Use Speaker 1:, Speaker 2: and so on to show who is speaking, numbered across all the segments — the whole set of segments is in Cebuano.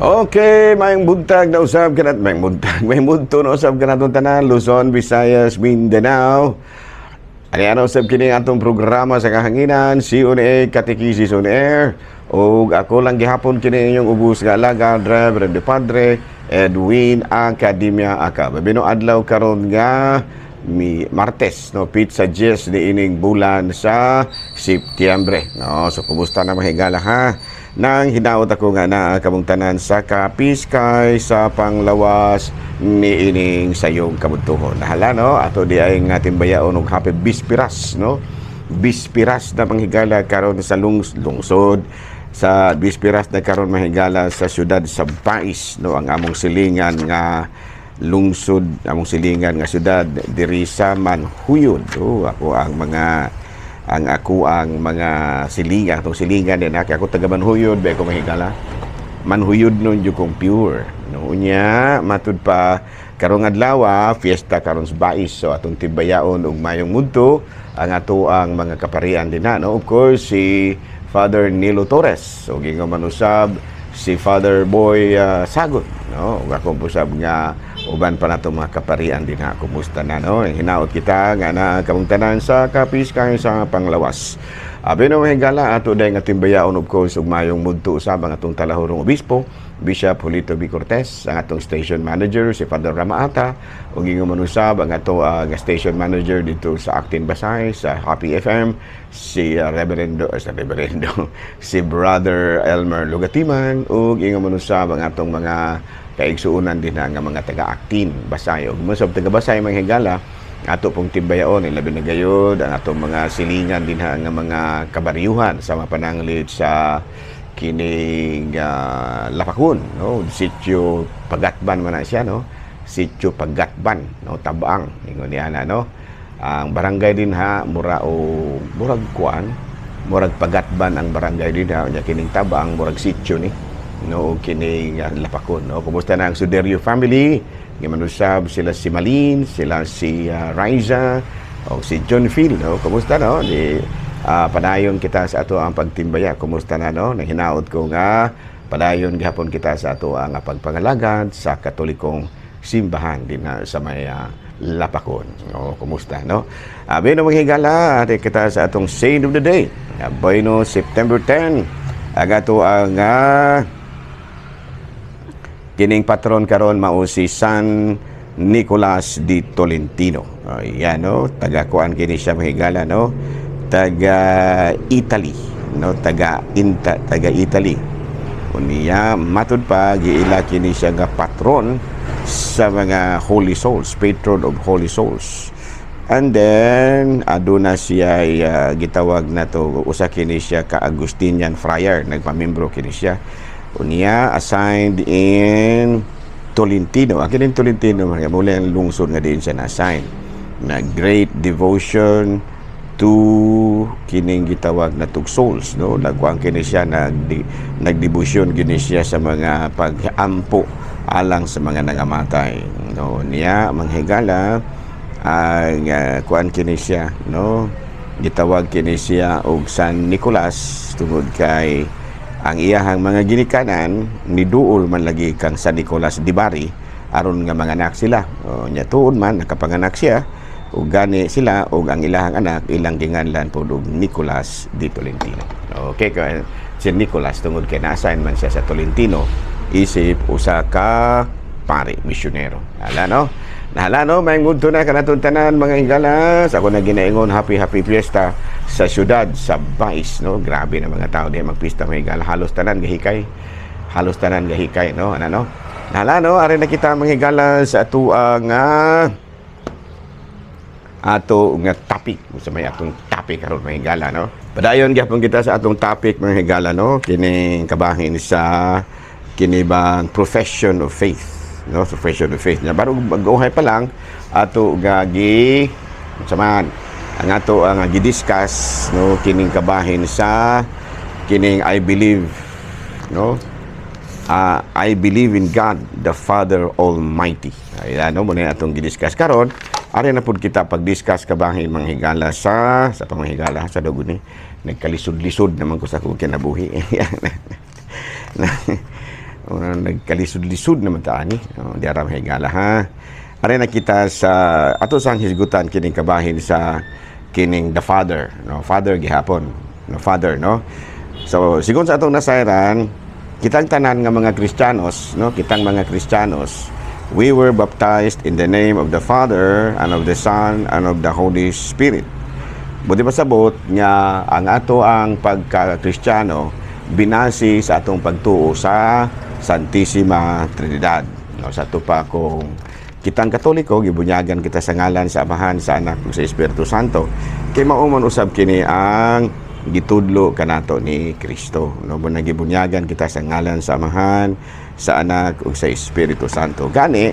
Speaker 1: Okay, maayong buntag na usab kanat, maayong buntag, maayong budto na usab kanatong tanan, Luzon, Visayas, Mindanao. Ani ano usab kini atong programa sa kahanginan, CONA Katekisis on Air. Ug ako lang gihapon kini inyong ubos nga alagad, Reverend Padre Edwin Academia Aka. Babino adlaw karon nga mi Martes, no, petsa 10 ni ining bulan sa Setyembre, no? So kumusta na, mahigala, ha? Nang hinaot ako nga naa kamong tanan sa kapiskay sa panglawas ni ining sayong kabudtuhon. Nahala, no, ato di ay nga timbayaon og happy Bispiras, no? Bispiras na, manghigala, karon sa lungsod sa Bispiras na karon, mahigala, sa syudad sa Bais, no, ang among silingan nga lungsod, among silingan nga syudad diri sa Manjuyod. Oh, ako ang mga ang ako ang mga silingan, atong silingan din ako, taga Manjuyod ba ko, mahigala. Manjuyod nun jud kong pure, no? Unya matud pa karong adlaw, fiesta karon sa Bais, so atong timbayaon og mayong mudto ang ato ang mga kaparian din ha, no? Of course, si Father Nilo Torres, so gingon manusab si Father Boy Sagot, no? Ug akong usab nga uban pa nato mga kaparian din ha. Kumusta na, no? Hinaot kita nga na kamong tanan sa kapiskay sa panglawas. Abi no, higala, ato day nga timbayaon, of course, ug mayong mudto usab ang atong talahurong obispo, Bishop Julito B. Cortez, ang atong station manager si Father Ramaata, ug ingon manusab ang ato nga station manager dito sa Actin Basay sa Happy FM, si Reverendo sa Reverendo si Brother Elmer Lugatiman, ug ingon manusab ang atong mga kaigsuonan din nga mga taga-Actin Basay. Ug mo taga Basay, mga higala, ato pong timbayaon labi na gayod ang atong mga silingan din nga mga kabaryuhan sa mapananglit sa kining Lapakon, no? Sitio Pagatban man na siya, no? Sitio Pagatban, no? Tabaang ingon niya na, no? Ang barangay din ha, mura o murag kuan, murag Pagatban ang barangay din ha. Unya kining Tabaang murag sitio ni, no? Kining Lapakon, no? Kumusta na ang Suderio family? Gimanusab sila si Malin, sila si Riza o si John Phil, no? Kumusta, no? Di padayon kita sa ato ang pagtimbaya. Kumusta na, no? Nahinaot ko nga padayon gihapon kita sa ato ang pagpangalagad sa Katolikong simbahan din na sa may Lapakon. No, kumusta, no? Abi no, mga higala, ate kita sa atong saint of the day. Bueno, September 10. Agato ang kining patron karon mao si San Nicolas de Tolentino. Ayan, no, taga kuan kini siya, mahigala, no? Taga Italy, no? Taga Inta, taga Italy. Unya matud pa giila kini siya nga patron sa mga holy souls, patron of holy souls. And then aduna siya gitawag na to usa kini siya ka Agustinian friar, nagpamembro kini siya. Unya assigned in Tolentino. Ang kining Tolentino, mga muli ang lungsod nga diin siya na-assign. Na great devotion to kining gitawag na tug souls, no? Nagkuan kini siya, nagdebosyon kini siya sa mga pag-ampo alang sa mga nangamatay, no? Niya, manghigala, ang kuan kini siya, no? Gitawag kini siya og San Nicolas tungod kay ang iyahang mga ginikanan niduol man lagi kang San Nicolas di Bari aron nga manganak sila. O, nya tuod man nakapanganak siya ug gani sila ug ang ilahang anak ilang ginganlan pod og Nicolas di Tolentino. Okay, kay si Nicolas tungod kay na-assign man siya sa Tolentino isip usa ka pari misyonero. Hala, no? Nahala, no, may ngunto na kanatong tanan, mga higala. Sa ako na ginaingon, happy happy fiesta sa syudad sa Bais, no? Grabe na mga tao diya magpista, mga higala. Halos tanan gahikay. Halos tanan gahikay, no? Ano, no? Nahala, no, ari na kita, mga higala, sa atuang ato nga topic sa may atong topic karon, mga higala, no? Padayon gyapon kita sa atong topic, mga higala, no? Kining kabahin sa kini bang profession of faith, no? Profession of faith nya bago mag-uhay pa lang ato gagi man ang ato ang gi-discuss, no? Kining kabahin sa kining I believe, no? I believe in God the Father Almighty. Ayan, no, muna atong gi-discuss karon. Ari na pud kita pag-discuss kabahin, mga higala, sa pamahigala sa dugo ni nagkalisod-lisod naman ko sa akong kinabuhi. O, nagkalisod-lisod naman ta ani. O, di aram higala ha. Ari na kita sa ato sang hisgutan kining kabahin sa kining the Father, no? Father gihapon, no? Father, no? So, sigon sa atong nasayran, kitang tanan nga mga Kristiyanos, no? Kitang mga Kristiyanos, we were baptized in the name of the Father and of the Son and of the Holy Spirit. Buot pasabot nga ang ato ang pagka-Kristiyano binase sa atong pagtuo sa Santissima Trinidad. No, sa ato pa kung kitang Katoliko, gibunyagan kita sa ngalan sa Amahan, sa Anak ug sa Espiritu Santo. Kay mao man usab kini ang gitudlo kanato ni Kristo. No, mo gibunyagan kita sa ngalan sa Amahan, sa Anak ug sa Espiritu Santo. Gani,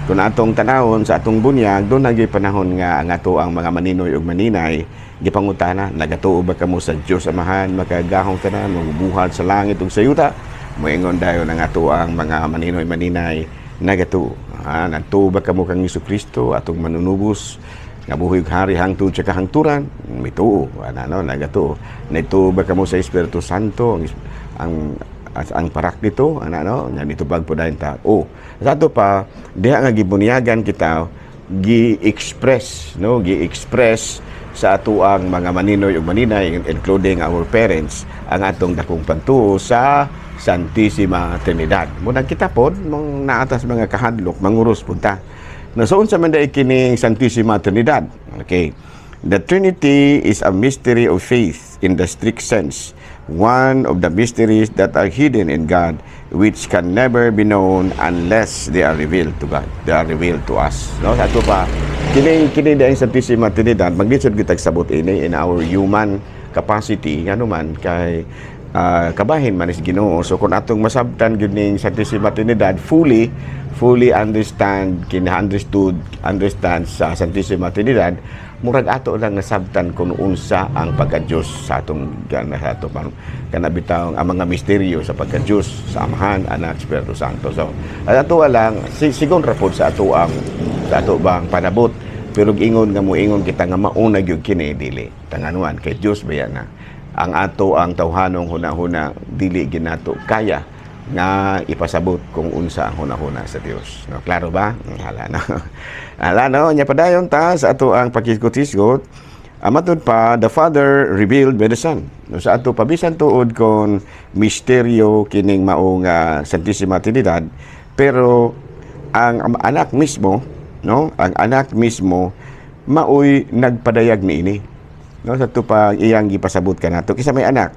Speaker 1: kung atong tanawon sa atong bunyag, doon nagi panahon nga ang ato ang mga maninoy ug maninay gipangutana, "Nagatuo ba kamo sa Dios Amahan makagagahom tanan, magbuhat sa langit ug sa yuta?" Moingon dayon ang ato ang mga maninoy maninay, "Nagatuo." "Ha, nagtuo ba kamo kang Kristo atong manunubos nga buhi ug hari hangtod sa kahangturan?" Mituo ana, no? "Nagatuo. Nagtuo ba kamo sa Espiritu Santo, ang Paraklito?" Ana, no? Nya mitubag po dayon ta. Oh, sa ato pa diha nga gibunyagan kita, gi-express, no, gi-express sa atuang mga maninoy ug maninay, including our parents, ang atong dakong pagtuo sa Santissima Trinidad. Muna kita pod mong naatas mga kahadlok, manguros punta. No, so unsa man diay kining Santissima Trinidad? Okay. The Trinity is a mystery of faith in the strict sense. One of the mysteries that are hidden in God, which can never be known unless they are revealed to God. They are revealed to us. No, sa ato pa kini diay Santissima Trinidad, maglisod kitag sabot ini in our human capacity, ngano man kay kabahin man is Ginoo. So kung atong masabtan gyud ning Santissima Trinidad, fully understand kini, understand sa Santissima Trinidad, murag ato lang nasabtan kung unsa ang pagka-Diyos sa atong gana sa ato kana bitaw ang mga misteryo sa pagka-Diyos sa Amahan, Anak, Espiritu Santo. So at ato lang sigon ra pod sa ato ang sa ato bang panabot, pero ingon nga moingon kita nga mauna gyud kini, dili tanganuan kay Dios baya na ang ato ang tawhanong hunahuna, dili ginato kaya nga ipasabot kung unsa ang hunahuna sa Dios. No, klaro ba? Hala no. Hala no, nya padayon ta sa ato ang pakisgot-hisgot. Matud pa, the Father revealed by the Son. No, sa ato pa bisan tuod kon misteryo kining maong Santissima Trinidad, pero ang anak mismo, no, ang anak mismo maoy nagpadayag niini. No, sa ato pa iyang gipasabot kanato. Kinsa may anak?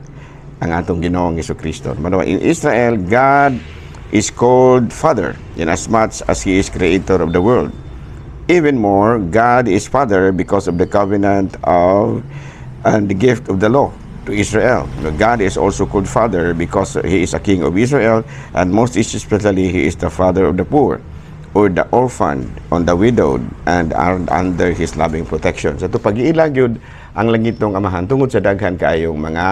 Speaker 1: Ang atong Ginoong Kristo. Mano in Israel, God is called Father inasmuch as He is creator of the world. Even more, God is Father because of the covenant of and the gift of the law to Israel. God is also called Father because He is a king of Israel, and most especially, He is the Father of the poor or the orphan, on the widowed, and are under His loving protection. So, ito pag-iilag yun ang langitong Amahan tungod sa daghan kaayong mga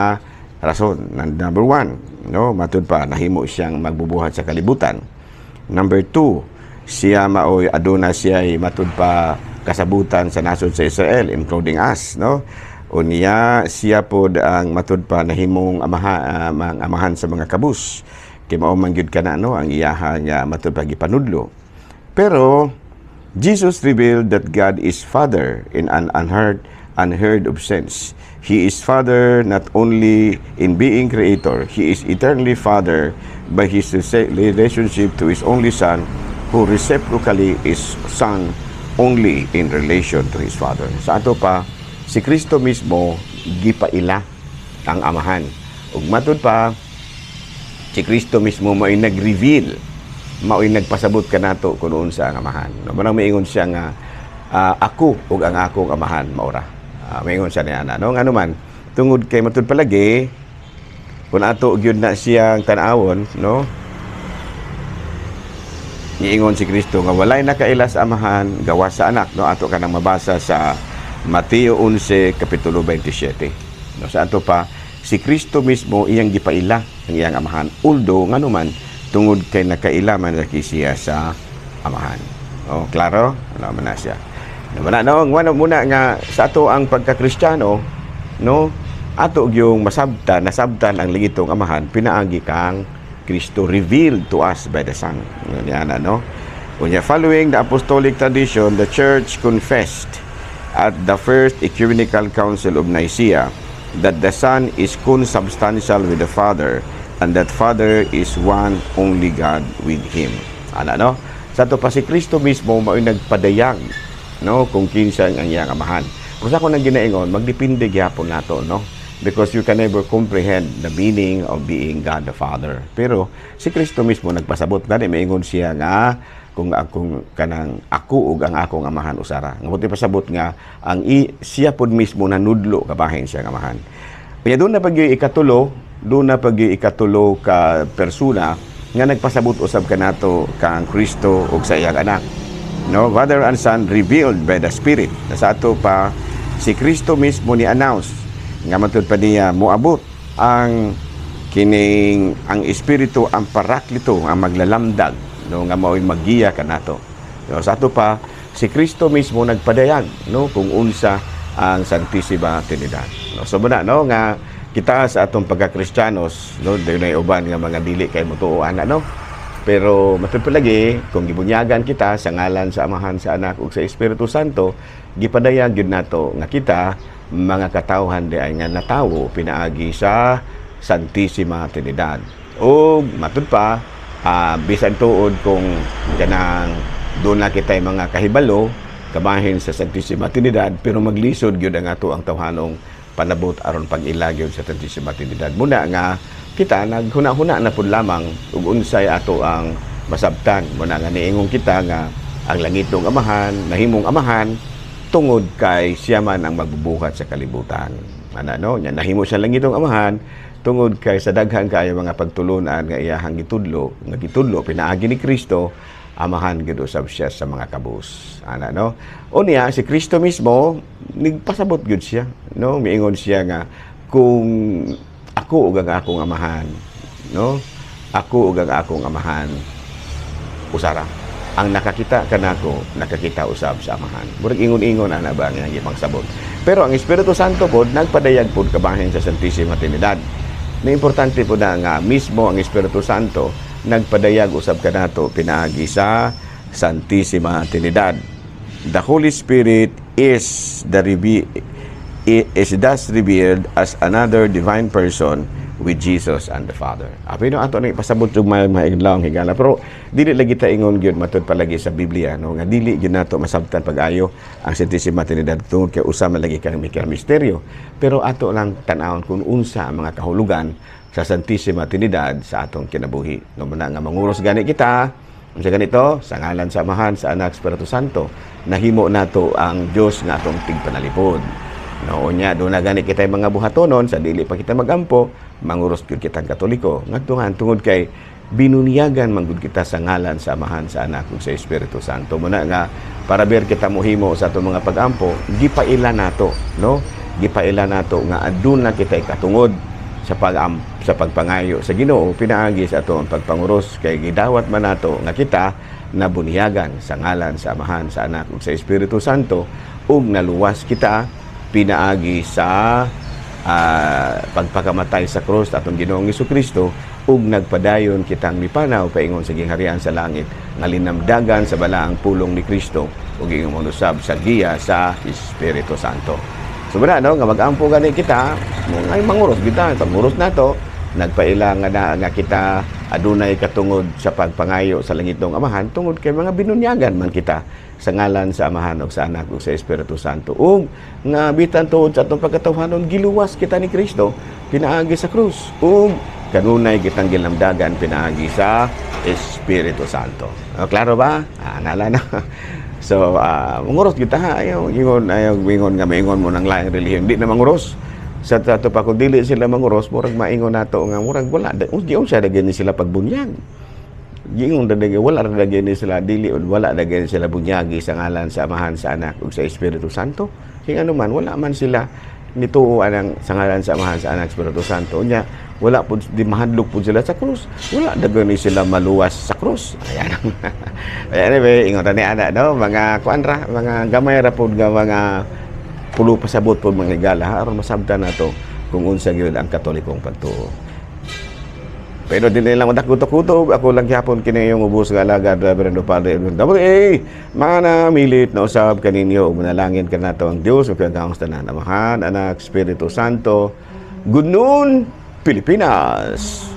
Speaker 1: rason. Number one, no, matud pa nahimo siyang magbubuhat sa kalibutan. Number two, siya maoy aduna siya matud pa kasabutan sa nasod sa Israel, including us, no? Unya siya pod ang matud pa nahimong amahan sa mga kabus. Kay mao man gyud kana, no, ang iyaha nga matud pa gipanudlo. Pero Jesus revealed that God is Father in an unheard of sense. He is Father not only in being creator, He is eternally Father by His relationship to His only Son, who reciprocally is Son only in relation to His Father. Sa ato pa, si Kristo mismo gipaila ang Amahan. Ug matud pa, si Kristo mismo mao'y nag-reveal, mao'y nagpasabot kanato kung unsa ang Amahan. No, manang maingon siya nga "Ako ug ang akong Amahan maura." Maingon siya niya ana. No, ngano man tungod kay matud palagi kung ato gyud na siyang tan-awon, no? Niingon si Kristo nga walay nakaila sa Amahan gawas sa Anak, no? Ato kanang mabasa sa Mateo 11 kapitulo 27. No, sa ato pa si Kristo mismo iyang gipaila ang iyang Amahan. Although ngano man tungod kay nakaila man lagi siya sa Amahan. Oh, klaro? Ano man na siya. No, man no, ngano muna nga sa ato ang pagka-Kristiyano, no, ato gyung masabtan, nasabtan ang langitong Amahan pinaagi kang Kristo revealed to us by the Son. Yan, ano? Unya, following the apostolic tradition, the Church confessed at the First Ecumenical Council of Nicaea that the Son is consubstantial with the Father and that Father is one only God with Him. Ano, no? Sa ato pa, si Kristo mismo mao'y nagpadayag, no, kung kinsa ang iyang Amahan. Pero sa ako nang ginaingon, magdepende gyapon nato, no? Because you can never comprehend the meaning of being God the Father. Pero si Kristo mismo nagpasabot gani, maingon siya nga kung akong kanang ako ug ang akong Amahan usara. Nga buti pasabot nga ang siya pod mismo nanudlo kabahin siya ang Amahan. Kaya doon na pag ikatulo, doon na pag ikatulo ka persona nga nagpasabot usab kanato kang Kristo ug sa iyang Anak. No, Father and Son revealed by the Spirit. Na sa ato pa, si Kristo mismo ni announce nga matud pa niya moabot ang kining ang Espiritu, ang Paraklito, ang maglalamdag, no, nga mao'y maggiya kanato. No, sa ato pa, si Kristo mismo nagpadayag, no, kung unsa ang Santissima Trinidad. No, so muna, no, nga kita sa atong pagka-Kristiyanos, no, dunay uban nga mga dili kay motuo ana, no. Pero matud palagi kung gibunyagan kita sa ngalan sa Amahan, sa Anak ug sa Espiritu Santo, gipadayag gyud nato nga kita mga katawhan di ay nga natawo pinaagi sa Santissima Trinidad. Ug matud pa, bisan tuod kung kanang doon na kita'y mga kahibalo kabahin sa Santissima Trinidad, pero maglisod gyud ang ato ang tawhanong panabot aron pag-ila gyud sa Santissima Trinidad. Muna nga kita naghuna-huna na pud lamang ug unsay ato ang masabtan. Muna nga niingon kita nga ang langitong Amahan nahimong Amahan tungod kay siya man ang magbubuhat sa kalibutan. Ana, no, nya nahimo siya langitong Amahan tungod kay sa daghan kaayo mga pagtulunan nga iyahang gitudlo, nga gitudlo pinaagi ni Kristo, Amahan gyud usab siya sa mga kabus. Ana, no? Unya si Kristo mismo nagpasabot gyud siya, no? Miingon siya nga kung ako ug ang akong Amahan, no? Ako ug ang akong Amahan usara. Ang nakakita kanako, nakakita usab sa Amahan. Murag ingon-ingon ana ba nga gipangsabot. Pero ang Espiritu Santo pod nagpadayag pod kabahin sa Santissima Trinidad. Na importante po na nga mismo ang Espiritu Santo nagpadayag usab kanato pinaagi sa Santissima Trinidad. The Holy Spirit is thus revealed as another divine person with Jesus and the Father. Pero ato nang ipasabot og may mga higala, pero dili lagi ta ingon gyud matud palagi sa Biblia, no, nga dili gyud nato masabtan pag-ayo ang Santissima Trinidad tungod kay usa man lagi kang misteryo. Pero ato lang tan-awon kung unsa ang mga kahulugan sa Santissima Trinidad sa atong kinabuhi. No, muna nga manguros gani kita unsa ganito sa ngalan sa Amahan, sa Anak, Espiritu Santo, nahimo nato ang Dios nga atong tigpanalipod. No, unya doon na gani kita mga buhatonon sa dili pa kita magampo, manguros gyud kitang Katoliko. Ngadto tungod kay binunyagan man gud kita sa ngalan sa Amahan, sa Anak ug sa Espiritu Santo. Muna nga para ber kita mohimo sa atong mga pagampo, gipaila nato, no? Gipaila nato nga aduna kita katungod sa pagpangayo sa Ginoo pinaagi sa atong pagpanguros, kay gidawat man nato nga kita nabunyagan sa ngalan sa Amahan, sa Anak ug sa Espiritu Santo ug naluwas kita pinaagi sa pagpakamatay sa krus atong Ginoong Kristo ug nagpadayon kitang mipanaw paingon sa gingharian sa langit nga linamdagan sa balaang pulong ni Kristo ug ingon usab sa giya sa Espiritu Santo. So wala, no, nga mag-ampo gani kita, ay manguros kita, panguros nato, nagpaila nga na nga kita adunay katungod sa pagpangayo sa langitong Amahan tungod kay mga binunyagan man kita sa ngalan sa Amahan ug sa Anak ug sa Espiritu Santo, ug nga bitan tuod sa atong pagkatawhanon giluwas kita ni Kristo pinaagi sa krus ug kanunay kitang gilamdagan pinaagi sa Espiritu Santo. O, klaro ba? Nala na. So, manguros kita ha. Ayaw, ingon, ayaw, ingon nga maingon mo ng laing relihiyon. Di na manguros. Sa ato pa, kung dili sila manguros, murag maingon nato nga murag wala. Di unsa na gani sila pagbunyag. Giingon ra dagi wala ra gani sila, dili wala ra gani sila bunyagi sa ngalan sa Amahan, sa Anak ug sa Espiritu Santo. Kaya ano man, wala man sila nituo anang sa ngalan sa Amahan, sa Anak, Espiritu Santo. Unya, wala po, di mahadlok po sila sa krus. Wala na gani sila maluwas sa krus. Ayan. Anyway, ingon ni ana, no, mga kuan ra, mga gamay ra pod nga mga pulo pasabot pod mga higala aron masabtan nato kung unsa gyud ang Katolikong pagtuo. Pero di lang kutob. Ako lang gyapon kini yung ubos nga alagad, Reverendo Padre Edwin W.A. Manamilit na usab kaninyo ug manalangin kanato ang Dios ug ang tanan, Amahan, Anak, Espiritu Santo. Good noon, Pilipinas.